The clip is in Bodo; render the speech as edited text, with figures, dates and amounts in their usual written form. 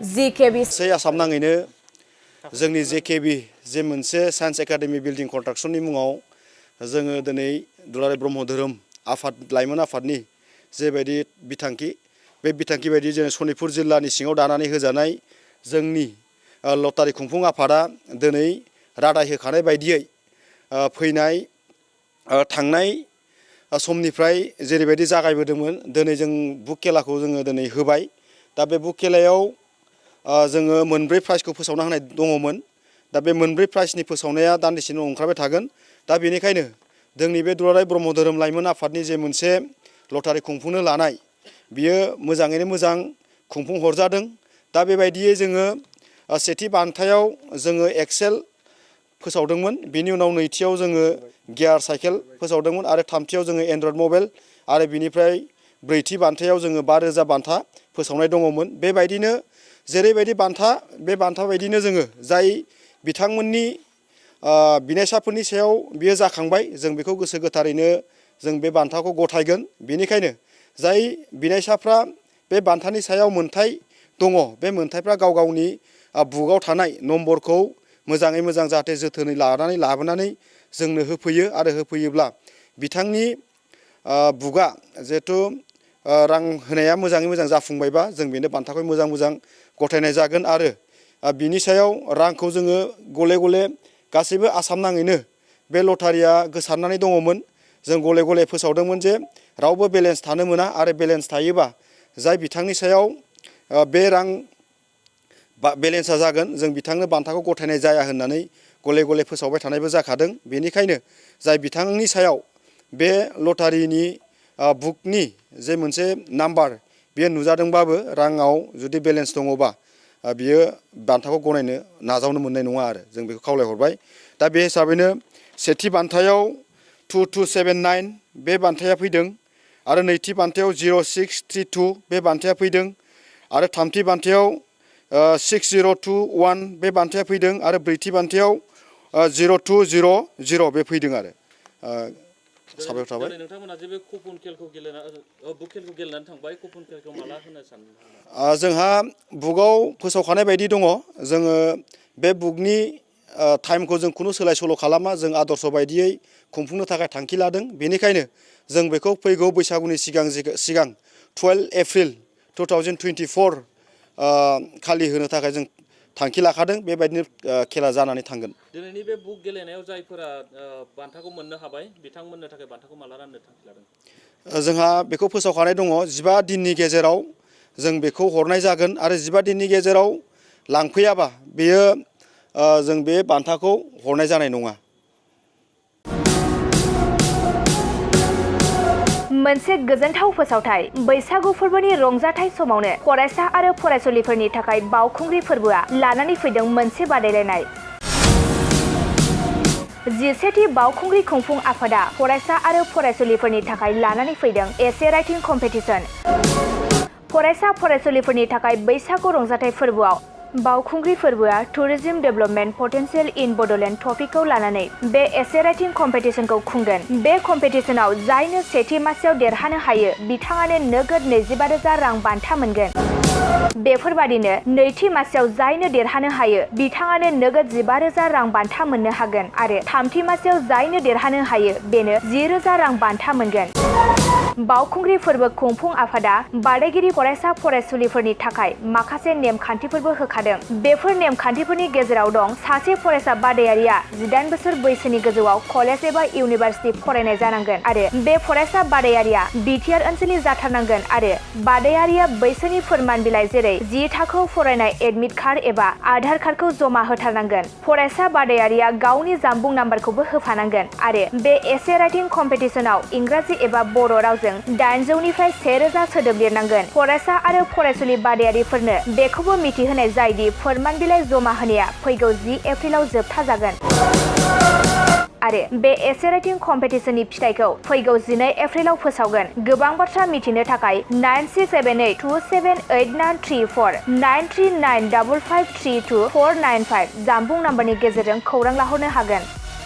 GKB आसाम नाङैनो जोंनि GKB जे मोनसे साइन्स एकाडेमि बिल्डिं कन्स्ट्राक्शननि मुङाव जोङो दिनै दुलाराय ब्रह्म धोरोम आफाद लाइमोन आफादनि जेबायदि बिथांखि बे बिथांखि बायदि जों सनितपुर जिल्लानि सिङाव दानानै होजानाय जोंनि लटारि खुंफुं आफादा दिनै रादाय होखानाय बायदियै फैनाय थांनाय समनिफ्राय जेरैबायदि जागायबोदोंमोन दिनै जों बुक खेलाखौ जोङो दिनै होबाय दा बे बुक खेलायाव जोङो मोनब्रै प्राइजखौ फोसावना होनाय दङमोन दा बे मोनब्रै प्राइजनि फोसावनाया दान्दिसेनि उनाव ओंखारबाय थागोन दा बेनिखायनो जोंनि बे दुलाराय ब्रह्म धोरोम लाइमोन आफादनि जे मोनसे लटारि खुंफुंनो लानाय बियो मोजाङैनो मोजां खुंफुं हरजादों दा बेबायदियै जोङो सेथि बान्थायाव जोङो एक्सेल फोसावदोंमोन बिनि उनाव नैथियाव जोङो गियार साइकेल फोसावदोंमोन आरो थामथियाव जोङो एन्ड्रइड मबाइल आरो बिनिफ्राय ब्रैथि बान्थायाव जोङो 5,000 बान्था फोसावनाय दङमोन बेबायदिनो जेरैबायदि बान्था बे बान्था बायदिनो जोङो जाय बिथांमोननि बिनायसाफोरनि सायाव बियो जाखांबाय जों बेखौ गोसो गोथारैनो जों बे बान्थाखौ गथायगोन बेनिखायनो जाय बिनायसाफ्रा बे बान्थानि सायाव मोनथाय दङ बे मोनथायफ्रा गाव गावनि बुकआव थानाय नम्बरखौ मोजाङै मोजां जाहाथे जोथोनै लाबोनानै जोंनो होफैयो आरो होफैयोब्ला बिथांनि बुकआ जिहेथु रां होनाया मोजाङै मोजां जाफुंबायबा जों बेनो बान्थाखौ मोजां मोजां गथायनाय जागोन आरो बिनि सायाव रांखौ जोङो गले गले गासैबो आसाम नाङैनो बे लटारिया गोसारनानै दङमोन जों गले गले फोसावदोंमोन जे रावबो बेलेन्स थानो मोना आरो बेलेन्स थायोबा जाय बिथांनि सायाव बे रां बेलेन्सा जागोन जों बिथांनो बान्थाखौ गथायनाय जाया होननानै गले गले फोसावबाय थानायबो जाखादों बेनिखायनो जाय बिथांनि सायाव बे लटारिनि बुकनि जे मोनसे नाम्बार बियो नुजादोंबाबो राङाव जुदि बेलेन्स दङबा बियो बान्थाखौ गनायनो नाजावनो मोननाय नङा आरो जों बेखौ खावलायहरबाय दा बे हिसाबैनो सेथि बान्थायाव 2279 बे बान्थाया फैदों आरो नैथि बान्थायाव 0632 बे बान्थाया फैदों आरो थामथि बान्थायाव 6021 बे बान्थाया फैदों आरो ब्रैथि बान्थायाव 0200 बे फैदों आरो साबायखर थाबाय नोंथांमोना जे बे कुपन खेलखौ बुक खेलखौ गेलेनानै थांबाय कुपन खेलखौ माला होनो सानो जोंहा बुकआव फोसावखानाय बायदि दङ जोङो बे बुकनि टाइमखौ जों खुनु सोलाय सोल' खालामा जों आदर्श बायदियै खुंफुंनो थाखाय थांखि लादों बेनिखायनो जों बेखौ फैगौ बैसागुनि सिगां 12 एप्रिल 2024 खालि होनो थाखाय जों थांखि लाखादों बेबायदिनो खेला जानानै थांगोन दिनैनि बे बुक गेलेनायाव जायफोरा बान्थाखौ मोननो हाबाय बिथांमोननो थाखाय बान्थाखौ माला राननो थांखि लादों जोंहा बेखौ फोसावखानाय दङ 15 दिननि गेजेराव जों बेखौ हरनाय जागोन आरो 15 दिननि गेजेराव लांफैयाबा बेयो जों बे बान्थाखौ हरनाय जानाय नङा मोनसे गोजोनथाव फोसावथाय बैसागु फोरबोनि रंजाथाय समावनो फरायसा आरो फरायसुलिफोरनि थाखाय बावखुंग्रि फोरबोआ लानानै फैदों मोनसे बादायलायनाय 10थि बावखुंग्रि खुंफुं आफादा फरायसा आरो फरायसुलिफोरनि थाखाय लानानै फैदों एसे राइटिं कम्पिटिशन फरायसा फरायसुलिफोरनि थाखाय बैसागु रंजाथाय फोरबोआव बावखुंग्रि फोरबोआ टुरिज्म डेभेलपमेन्ट पटेन्शियल इन बड'लेण्ड टपिकखौ लानानै बे एसे राइटिं कम्पिटिशनखौ खुंगोन बे कम्पिटिशनाव जायनो सेथि मासियाव देरहानो हायो बिथाङानो नोगोद 25,000 रां बान्था मोनगोन बेफोरबादिनो नैथि मासियाव जायनो देरहानो हायो बिथाङानो नोगोद 15,000 रां बान्था मोननो हागोन आरो थामथि मासियाव जायनो देरहानो हायो बेनो 10,000 रां बान्था मोनगोन बावखुंग्रि फोरबो खुंफुं आफादा बादायगिरि फरायसा फरायसुलिफोरनि थाखाय माखासे नेमखान्थिफोरबो होखादों बेफोर नेमखान्थिफोरनि गेजेराव दं सासे फरायसा बादायारिया 18 बोसोर बैसोनि गोजौआव कलेज एबा इउनिभार्सिटि फरायनाय जानांगोन आरो बे फरायसा बादायारिया बिटिआर ओनसोलनि जाथारनांगोन आरो बादायारिया बैसोनि फोरमान बिलाइ जेरै 10 थाखोआव फरायनाय एडमिट कार्ड एबा आधार कार्डखौ जमा होथारनांगोन फरायसा बादायारिया गावनि जानबुं नाम्बारखौबो होफानांगोन आरो बे एसे राइटिं कम्पिटिशनाव इंराजि एबा बर' रावजों 800 निफ्राय 1000 सोदोब लिरनांगोन फरायसा आरो फरायसुलि बादायारिफोरनो बेखौबो मिथिहोनाय जायदि फोरमान बिलाइ जमा होनाया फैगौ 10 एप्रिलाव जोबथा जागोन आरो बे एसे राइटिं कम्पिटिशननि फिथाइखौ फैगौ 12 एप्रिलाव फोसावगोन गोबां बाथ्रा मिथिनो थाखाय 9678278934 9395532495 जानबुं नाम्बारनि गेजेरजों खौरां लाहरनो हागोन